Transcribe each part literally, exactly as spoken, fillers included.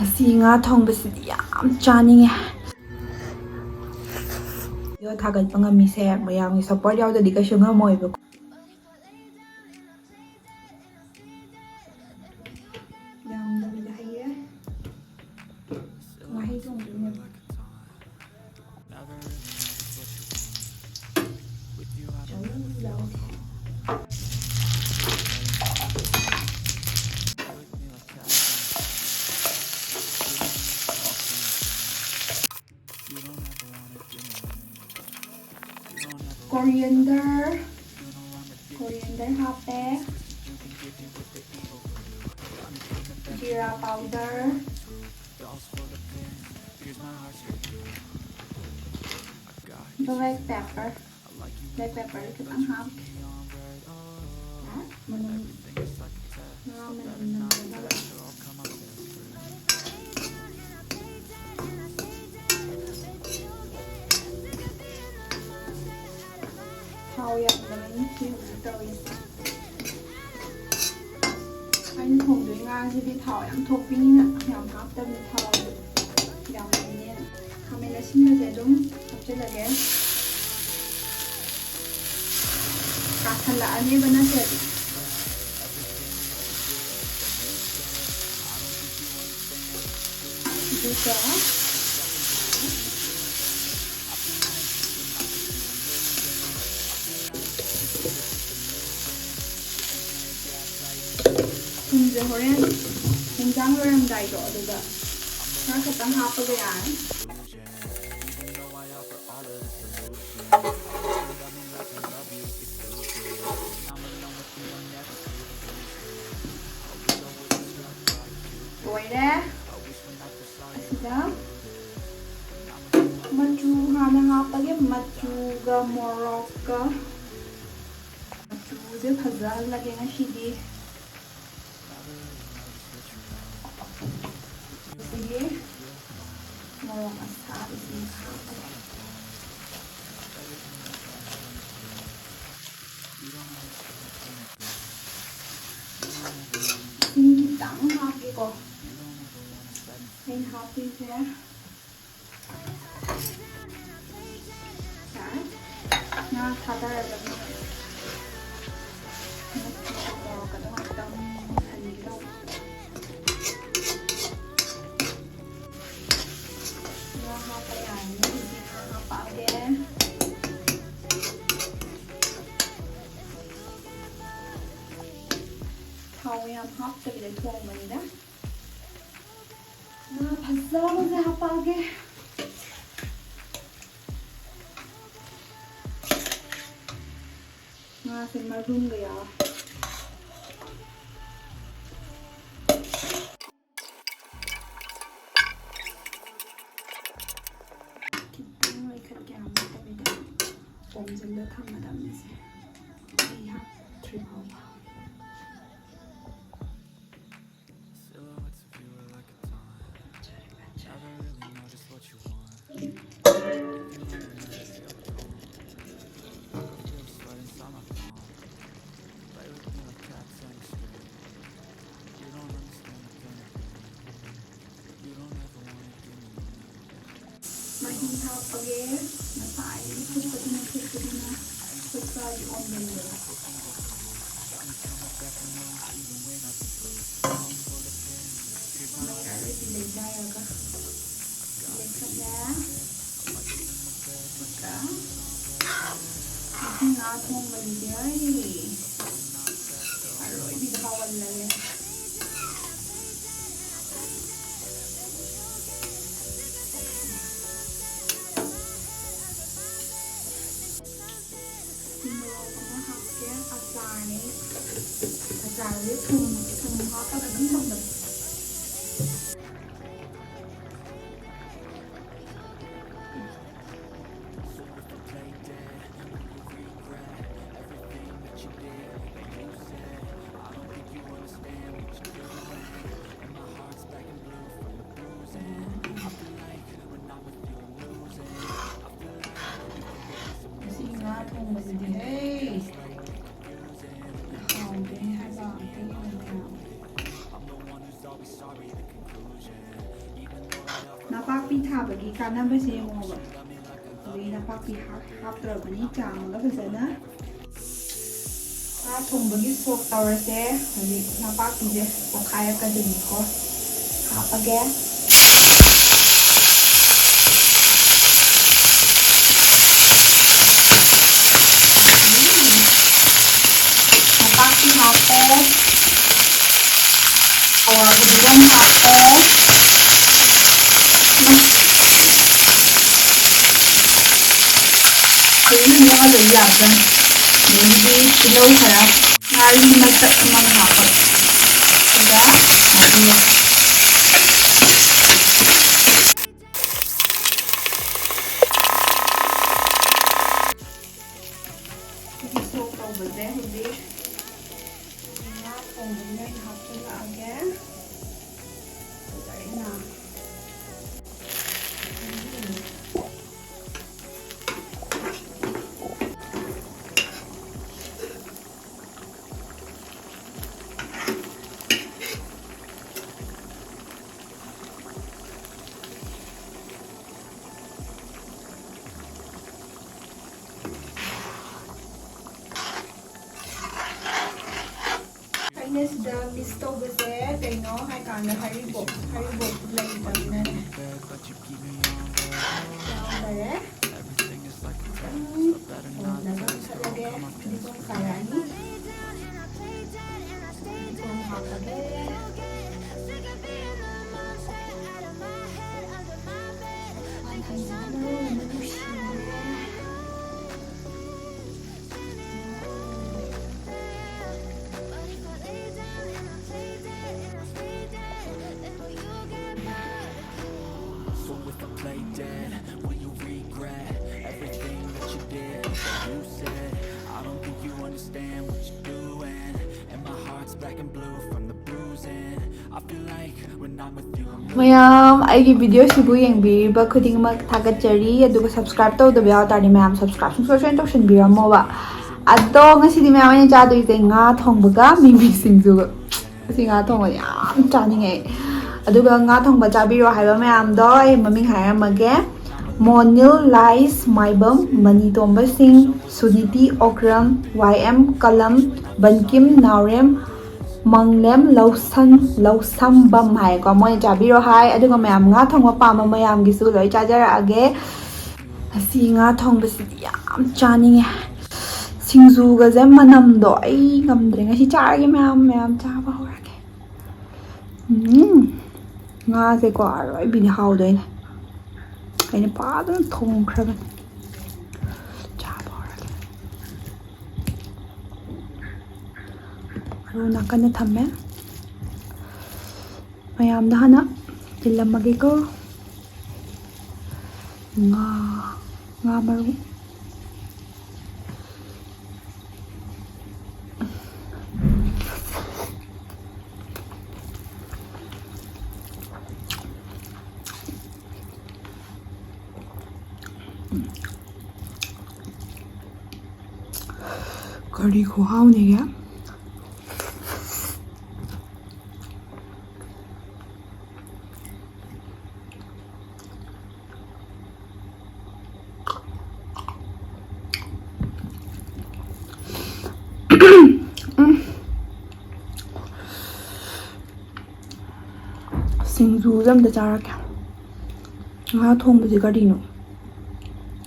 ꯑꯁꯤ ꯉꯥ ꯊꯣꯡꯕꯁꯤꯗꯤ ꯌꯥꯝ ꯆꯥꯅꯤꯡꯉꯦ꯫ ꯚꯤꯗꯤꯑꯣ ꯊꯥꯒꯠꯄ ꯉꯝꯃꯤꯁꯦ ꯃꯌꯥꯝꯒꯤ ꯁꯞꯄꯣꯔꯠ ꯌꯥꯎꯗꯗꯤ ꯀꯩꯁꯨ ꯉꯝꯃꯣꯏꯕꯀꯣ꯫ ꯌꯥꯝꯗꯕꯤꯗ ꯍꯩꯌꯦ꯫ ꯉꯥꯍꯩ ꯊꯣꯡꯗꯣꯏꯅꯦꯕ꯫ Coriander, coriander ꯍꯥꯞꯄꯦ꯫ Jeera powder, black pepper, black pepper ꯈꯤꯇꯪ ꯍꯥꯞꯀꯦ꯫ ꯃꯅꯝ, ꯉꯥ ꯃꯅꯝ ꯅꯝꯗꯅꯕ꯫ ꯊꯥꯎ ꯌꯥꯝꯗꯕꯅꯤ ꯁꯤ ꯍꯧꯖꯤꯛ ꯇꯧꯔꯤꯁꯦ꯫ ꯑꯩꯅ ꯊꯣꯡꯗꯣꯏ ꯉꯥꯁꯤꯗꯤ ꯊꯥꯎ ꯌꯥꯝ ꯊꯣꯛꯄꯤꯅꯤꯅ ꯌꯥꯝ ꯍꯥꯞꯇꯕꯅꯤ ꯊꯥꯎꯗꯣ ꯌꯥꯝꯕꯅꯤꯅ꯫ ꯈꯥꯃꯦꯟ ꯑꯁꯤꯟꯕꯁꯦ ꯑꯗꯨꯝ ꯍꯥꯞꯆꯤꯜꯂꯒꯦ꯫ ꯀꯥꯁꯜꯂꯛꯑꯅꯦꯕ ꯅꯠꯇ꯭ꯔꯗꯤ꯫ ꯑꯗꯨꯒ ꯊꯨꯝꯁꯦ ꯍꯣꯔꯦꯟ ꯍꯤꯟꯖꯥꯡ ꯂꯣꯏꯔꯝꯗꯥꯏꯗꯣ ꯑꯗꯨꯗ ꯈꯔ ꯈꯛꯇꯪ ꯍꯥꯞꯄꯒ ꯌꯥꯔꯅꯤ꯫ ꯂꯣꯏꯔꯦ꯫ ꯑꯁꯤꯗ ꯃꯆꯨ ꯍꯥꯟꯅ ꯍꯥꯞꯄꯒꯦ꯫ ꯃꯆꯨꯒ ꯃꯣꯔꯣꯛꯀ꯫ ꯃꯆꯨꯁꯦ ꯐꯖꯍꯜꯂꯒꯦ ꯉꯁꯤꯗꯤ꯫ ꯑꯁꯤꯒꯤ ꯃꯣꯔꯣꯛ ꯑꯁꯥꯕꯁꯤ ꯍꯥꯞꯄꯒꯦ꯫ ꯁꯤꯡ ꯈꯤꯇꯪ ꯍꯥꯞꯀꯦꯀꯣ꯫ ꯑꯩꯅ ꯍꯥꯞꯇꯣꯏꯁꯦ ꯉꯥ ꯊꯥꯗꯔꯒꯅꯤ꯫ ꯃꯣꯔꯣꯛꯀꯗꯣ ꯉꯥꯛꯇꯪ ꯃꯨꯟꯍꯟꯒꯦ ꯇꯧꯕ꯫ ꯉꯥ ꯍꯥꯞꯄ ꯌꯥꯔꯅꯤ꯫ ꯍꯧꯖꯤꯛ ꯉꯥ ꯍꯥꯞꯄꯛꯑꯒꯦ꯫ ꯊꯥꯎ ꯌꯥꯝ ꯍꯥꯞꯇꯕꯤꯗ ꯊꯣꯡꯕꯅꯤꯗ꯫ ꯉꯥ ꯐꯖꯕꯁꯦ ꯍꯥꯞꯄꯛꯑꯒꯦ꯫ ꯉꯥꯁꯦ ꯃꯔꯨꯝꯒ ꯌꯥꯎꯔꯦ꯫ ꯈꯤꯇꯪ ꯂꯩꯈꯠꯀꯦ, ꯌꯥꯝ ꯅꯠꯇꯕꯤꯗ ꯄꯣꯝꯁꯤꯜꯂ ꯊꯝꯒꯗꯕꯅꯤꯁꯦ꯫ ꯃꯩ ꯍꯥꯞꯇ꯭ꯔꯤ ꯐꯥꯎꯕ꯫ ꯃꯍꯤ ꯍꯥꯞꯄꯒꯦ꯫ ꯉꯁꯥꯏ ꯐꯨꯠꯄꯗꯨꯅ, ꯐꯨꯠꯄꯗꯨꯅ ꯐꯨꯠꯄꯒꯤ ꯑꯣꯟꯕꯅꯦꯕ꯫ ꯃꯩ ꯑꯔꯣꯏꯕꯤ ꯂꯩꯊꯔꯒ ꯂꯩꯈꯠꯂꯦ꯫ ꯑꯗꯨꯒ ꯉꯁꯤ ꯉꯥ ꯊꯣꯡꯕꯁꯤꯗꯤ ꯑꯩ ꯑꯔꯣꯏꯕꯤꯗ ꯍꯥꯎꯍꯜꯂꯒꯦ꯫ ꯃꯣꯔꯣꯛ ꯑꯃ ꯍꯥꯞꯀꯦ꯫ ꯑꯆꯥꯔꯅꯦ꯫ ꯑꯆꯥꯔꯁꯦ ꯊꯨꯝ, ꯊꯨꯝ ꯍꯥꯞꯄꯒ ꯑꯗꯨꯝ ꯊꯝꯕꯅꯦ꯫ ꯉꯁꯤ ꯉꯥ ꯊꯣꯡꯕꯁꯤꯗꯤ ꯍꯦ, ꯍꯥꯎꯗꯦ ꯍꯥꯏꯕ ꯑꯇꯩ ꯑꯣꯏꯅ꯫ ꯆꯥꯕꯒꯤ ꯀꯥꯟꯅꯕꯁꯦ ꯌꯦꯡꯉꯣꯕ꯫ ꯑꯗꯒꯤ ꯅꯄꯥꯛꯄꯤ ꯍꯥꯞ- ꯍꯥꯞꯇ꯭ꯔꯕꯅꯤ, ꯆꯥꯝꯃꯒ ꯐꯖꯅ꯫ ꯉꯥ ꯊꯣꯡꯕꯒꯤ ꯁꯣꯛ ꯇꯧꯔꯁꯦ꯫ ꯍꯧꯖꯤꯛ ꯅꯄꯥꯛꯄꯤꯁꯦ ꯄꯣꯛꯈꯥꯏꯔꯛꯀꯗꯣꯏꯅꯤꯀꯣ꯫ ꯍꯥꯞꯄꯒꯦ꯫ ꯅꯄꯥꯛꯄꯤ ꯍꯥꯞꯄꯦ꯫ ꯍꯋꯥꯏ ꯐꯗꯤꯒꯣꯝ ꯍꯥꯞꯄꯦ꯫ ꯐꯖꯅ ꯅꯣꯛꯍꯜꯂꯗꯤ ꯌꯥꯕꯖꯥꯠꯅꯤ꯫ ꯑꯗꯒꯤꯗꯤ ꯇꯤꯜꯍꯧ ꯈꯔ, ꯉꯥꯔꯤ ꯃꯆꯠ ꯑꯃ ꯍꯥꯞꯄꯦ꯫ ꯑꯗꯨꯒ ꯉꯥꯔꯤ꯫ ꯁꯤꯒꯤ ꯁꯣꯛ ꯇꯧꯕꯁꯦ ꯍꯧꯖꯤꯛ ꯉꯥ ꯊꯣꯡꯕꯁꯤꯗ ꯑꯩꯅ ꯍꯥꯞꯆꯤꯜꯂꯛꯑꯒꯦ꯫ ꯐꯖꯅ꯫ ꯑꯩꯅ ꯁꯤꯗ ꯃꯤꯁ ꯇꯧꯕꯁꯦ ꯀꯩꯅꯣ ꯍꯥꯏꯀꯥꯟꯗ ꯍꯔꯤꯕꯣꯞ, ꯍꯔꯤꯕꯣꯞ ꯂꯩꯇꯕꯅꯅꯦ꯫ ꯌꯥꯎꯗꯔꯦ꯫ ꯈꯤꯇꯪ ꯊꯣꯡꯅꯕ ꯈꯜꯂꯒꯦ꯫ ꯐꯗꯤꯒꯣꯝ ꯀꯥꯔꯛꯑꯅꯤ꯫ ꯐꯗꯤꯒꯣꯝ ꯍꯥꯞꯄꯒꯦ꯫ ꯃꯅꯝꯁꯤꯅ ꯃꯔꯣꯜ ꯑꯃ ꯅꯨꯡꯁꯤꯕꯅꯦ꯫ So if I play dead, will you regret everything that you did, that you said? I don't think you understand what you're doing, and my heart's black and blue from the bruising. I feel like when I'm with you, I'm ꯃꯌꯥꯝ, ꯑꯩꯒꯤ ꯚꯤꯗꯤꯑꯣꯁꯤꯕꯨ ꯌꯦꯡꯕꯤꯔꯤꯕ ꯈꯨꯗꯤꯡꯃꯛ ꯊꯥꯒꯠꯆꯔꯤ꯫ ꯑꯗꯨꯒ subscribe ꯇꯧꯗꯕ ꯌꯥꯎ ꯇꯥꯔꯗꯤ ꯃꯌꯥꯝ subscribe ꯁꯨꯡꯁꯣꯏ ꯁꯣꯏꯗꯅ ꯇꯧꯁꯟꯕꯤꯔꯝꯃꯣꯕ꯫ ꯑꯗꯣ ꯉꯁꯤꯗꯤ ꯃꯌꯥꯝ ꯑꯩꯅ ꯆꯥꯗꯣꯏꯁꯦ ꯉꯥ ꯊꯣꯡꯕꯒ ꯃꯤꯃꯤ ꯁꯤꯡꯖꯨꯒ꯫ ꯉꯁꯤ ꯉꯥ ꯊꯣꯡꯕ ꯌꯥꯝ ꯆꯥꯅꯤꯡꯉꯦ ꯑꯩ꯫ ꯑꯗꯨꯒ ꯉꯥ ꯊꯣꯡꯕ ꯆꯥꯕꯤꯔꯣ ꯍꯥꯏꯕ ꯃꯌꯥꯝꯗꯣ ꯑꯩ ꯃꯃꯤꯡ ꯍꯥꯏꯔꯝꯃꯒꯦ: ꯃꯣꯅꯤꯜ ꯂꯥꯏꯁ ꯃꯥꯏꯕꯝ, ꯃꯅꯤ ꯇꯣꯝꯕ ꯁꯤꯡ, ꯁꯨꯅꯤꯇꯤ ꯑꯣꯀ꯭ꯔꯝ, ꯋꯥꯏ ꯑꯦꯝ ꯀꯂꯝ, ꯕꯟꯀꯤꯝ ꯅꯥꯎꯔꯦꯝ, ꯃꯪꯂꯦꯝ ꯂꯧꯁꯟ ꯂꯧꯁꯝꯕꯝ ꯍꯥꯏꯀꯣ, ꯃꯣꯏꯅ ꯆꯥꯕꯤꯔꯣ ꯍꯥꯏ꯫ ꯑꯗꯨꯒ ꯃꯌꯥꯝ ꯉꯥ ꯊꯣꯡꯕ ꯄꯥꯝꯕ ꯃꯌꯥꯝꯒꯤꯁꯨ ꯂꯣꯏ ꯆꯥꯖꯔꯛꯑꯒꯦ꯫ ꯉꯁꯤ ꯉꯥ ꯊꯣꯡꯕꯁꯤꯗꯤ ꯌꯥꯝ ꯆꯥꯅꯤꯡꯉꯦ꯫ ꯁꯤꯡꯖꯨꯒꯁꯦ ꯃꯅꯝꯗꯣ ꯑꯩ ꯉꯝꯗ꯭ꯔꯦ꯫ ꯉꯁꯤ ꯆꯥꯔꯒꯦ ꯃꯌꯥꯝ, ꯃꯌꯥꯝ ꯆꯥꯕ ꯍꯧꯔꯒꯦ꯫ ꯎꯝ, ꯉꯥꯁꯦꯀꯣ ꯑꯔꯣꯏꯕꯤꯅꯦ ꯍꯥꯎꯗꯣꯏꯅꯦ꯫ ꯑꯩꯅ ꯐꯖꯅ ꯊꯣꯡꯈ꯭ꯔꯕꯅꯦ꯫ ꯆꯥꯕ ꯍꯧꯔꯒꯦ꯫ ꯑꯔꯨ ꯅꯥꯀꯟꯗ ꯊꯝꯃꯦ꯫ ꯃꯌꯥꯝꯗ ꯍꯥꯟꯅ ꯊꯤꯜꯂꯝꯃꯒꯦꯀꯣ꯫ ꯉꯥ, ꯉꯥ ꯃꯔꯨ꯫ ꯀꯔꯤ ꯈꯨꯍꯥꯎꯅꯤꯒꯦ? ꯎꯝ꯫ ꯁꯤꯡꯖꯨꯁꯦ ꯑꯝꯇ ꯆꯥꯔꯛꯀꯦ꯫ ꯉꯥ ꯊꯣꯡꯕꯁꯦ ꯀꯔꯤꯅꯣ?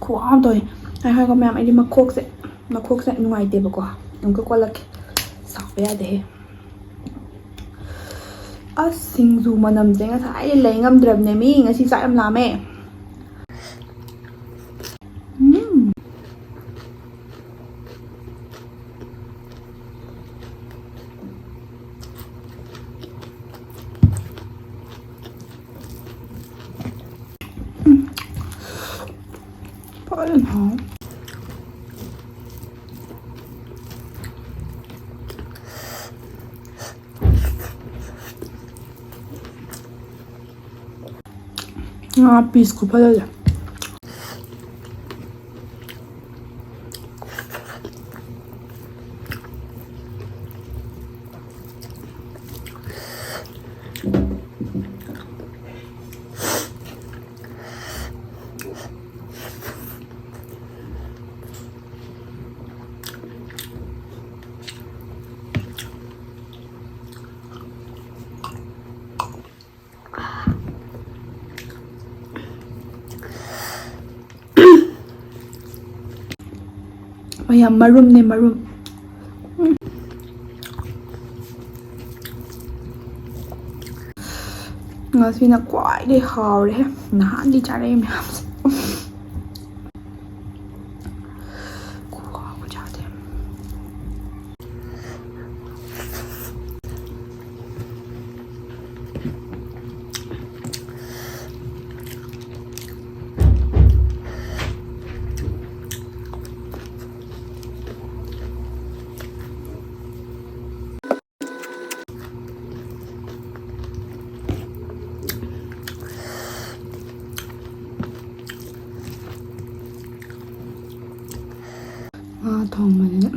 ꯈꯨꯍꯥꯎ ꯑꯃ ꯇꯧꯋꯦ꯫ ꯑꯩ ꯍꯥꯏꯀꯣ ꯃꯌꯥꯝ, ꯑꯩꯗꯤ ꯃꯈꯣꯛꯁꯦ, ꯃꯈꯣꯛꯁꯦ ꯅꯨꯡꯉꯥꯏꯇꯦꯕꯀꯣ꯫ ꯑꯃꯨꯛꯀ ꯀꯣꯠꯂꯛꯀꯦ꯫ ꯁꯥꯎꯕ ꯌꯥꯗꯦꯍꯦ꯫ ꯑꯁ, ꯁꯤꯡꯖꯨ ꯃꯅꯝꯁꯦ ꯉꯁꯥꯏꯗꯤ ꯂꯩ ꯉꯝꯗ꯭ꯔꯕꯅꯦ ꯃꯤ꯫ ꯉꯁꯤ ꯆꯥꯛ ꯌꯥꯝ ꯂꯥꯝꯃꯦ꯫ ꯎꯝ꯫ ꯐꯖꯅ ꯍꯥꯎ꯫ ꯉꯥ ꯄꯤꯁ ꯈꯨꯐꯖꯁꯦ꯫ ꯃꯌꯥꯝ ꯃꯔꯨꯝꯅꯦ, ꯃꯔꯨꯝ꯫ ꯎꯝ꯫ ꯉꯁꯤꯅ ꯈ꯭ꯋꯥꯏꯗꯩ ꯍꯥꯎꯔꯦꯍꯦ, ꯅꯍꯥꯟꯗꯤ ꯆꯥꯔꯛꯏ ꯃꯌꯥꯝꯁꯦ꯫ ꯈꯨꯍꯥꯎ ꯑꯃ ꯆꯥꯗꯦ꯫ ꯉꯥ ꯊꯣꯡꯕꯅꯤꯅ꯫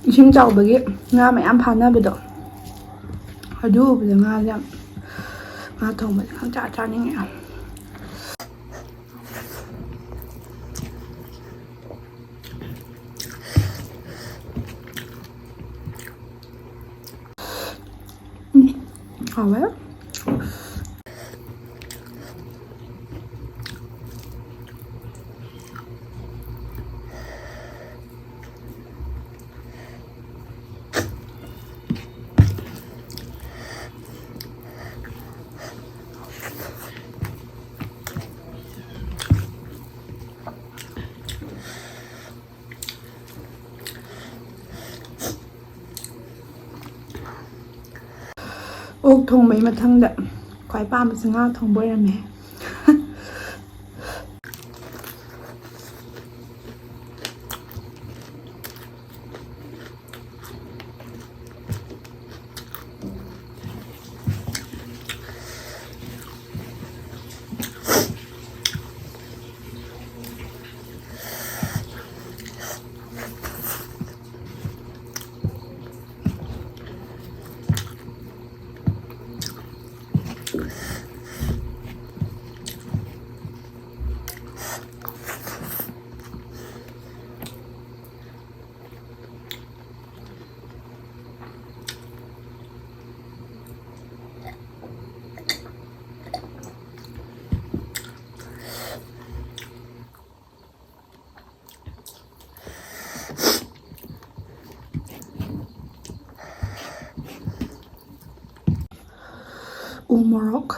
ꯏꯁꯤꯡ ꯆꯥꯎꯕꯒꯤ ꯉꯥ ꯃꯌꯥꯝ ꯐꯥꯅꯕꯗꯣ, ꯑꯗꯨ ꯎꯕꯗ ꯉꯥꯁꯦ ꯌꯥꯝ, ꯉꯥ ꯊꯣꯡꯕꯁꯦ ꯌꯥꯝ ꯆꯥ ꯆꯥꯅꯤꯡꯉꯦ꯫ ꯎꯝ, ꯍꯥꯎꯋꯦ꯫ ꯑꯣꯛ ꯊꯣꯡꯕꯩ ꯃꯊꯪꯗ ꯈ꯭ꯋꯥꯏ ꯄꯥꯝꯕꯁꯦ ꯉꯥ ꯊꯣꯡꯕ ꯑꯣꯏꯔꯝꯃꯦ꯫ ꯎ ꯃꯣꯔꯣꯛ꯫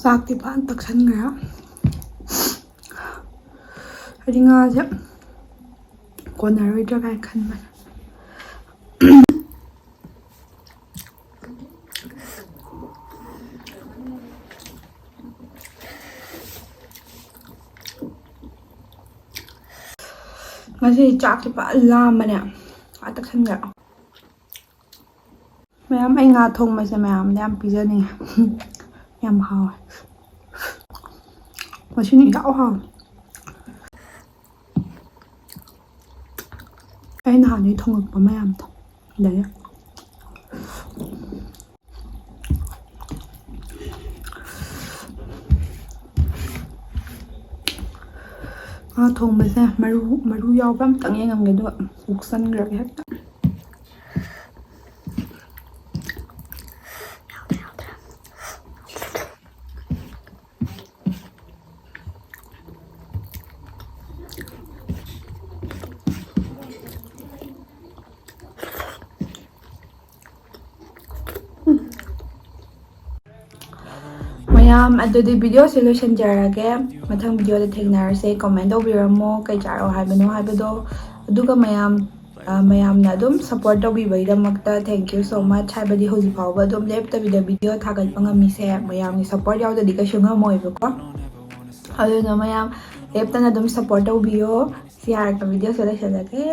ꯆꯥꯛꯇꯤ ꯐꯖꯅ ꯇꯛꯁꯟꯈ꯭ꯔꯦ꯫ ꯍꯥꯏꯗꯤ ꯉꯥꯁꯦ ꯀꯣꯟꯅꯔꯣꯏꯗ꯭ꯔꯥ ꯀꯥꯏꯅ ꯈꯟꯕꯅꯦ꯫ ꯉꯁꯤ ꯆꯥꯛꯁꯦ ꯐꯖꯅ ꯂꯥꯝꯕꯅꯦ꯫ ꯐꯖꯅ ꯇꯛꯁꯟꯈ꯭ꯔꯦ꯫ ꯃꯌꯥꯝ, ꯑꯩ ꯉꯥ ꯊꯣꯡꯕꯁꯦ ꯃꯌꯥꯝꯗ ꯌꯥꯝ ꯄꯤꯖꯅꯤꯡꯉꯦ꯫ ꯌꯥꯝ ꯍꯥꯎꯋꯦ꯫ ꯃꯁꯤꯅ ꯏꯍꯥꯎ ꯍꯥꯎꯋꯦ꯫ ꯑꯩ ꯅꯍꯥꯟꯗꯒꯤ ꯊꯣꯡꯉꯛꯄ ꯃꯌꯥꯝꯗꯣ꯫ ꯑꯗꯒꯤ ꯉꯥ ꯊꯣꯡꯕꯁꯦ ꯃꯔꯨ, ꯃꯔꯨ ꯌꯥꯎꯕ꯭ꯔꯥ ꯑꯝꯇꯪ ꯌꯦꯡꯉꯝꯒꯦ, ꯑꯗꯨꯒ ꯎꯞꯁꯟꯈ꯭ꯔꯒꯦ ꯍꯦꯛꯇ꯫ ꯃꯌꯥꯝ, ꯑꯗꯨꯗꯤ videoꯁꯦ ꯂꯣꯏꯁꯤꯟꯖꯔꯒꯦ꯫ ꯃꯊꯪ videoꯗ ꯊꯦꯡꯅꯔꯁꯦ꯫ Comment ꯇꯧꯕꯤꯔꯝꯃꯣ, ꯀꯩ ꯆꯥꯔꯛꯑꯣ ꯍꯥꯏꯕꯅꯣ ꯍꯥꯏꯕꯗꯣ꯫ ꯑꯗꯨꯒ ꯃꯌꯥꯝ, ꯑ, ꯃꯌꯥꯝꯅ ꯑꯗꯨꯝ support ꯇꯧꯕꯤꯕꯒꯤꯗꯃꯛꯇ thank you so much꯫ ꯍꯥꯏꯕꯗꯤ ꯍꯧꯖꯤꯛ ꯐꯥꯎꯕ ꯑꯗꯨꯝ ꯂꯦꯞꯇꯕꯤꯗ video ꯊꯥꯒꯠꯄ ꯉꯝꯃꯤꯁꯦ ꯃꯌꯥꯝꯒꯤ support ꯌꯥꯎꯗꯗꯤ ꯀꯩꯁꯨ ꯉꯝꯃꯣꯏꯕꯀꯣ꯫ ꯑꯗꯨꯅ ꯃꯌꯥꯝ ꯂꯦꯞꯇꯅ ꯑꯗꯨꯝ support ꯇꯧꯕꯤꯌꯣ꯫ ꯁꯤ ꯍꯥꯏꯔꯒ videoꯁꯦ ꯂꯣꯏꯁꯤꯜꯂꯒꯦ꯫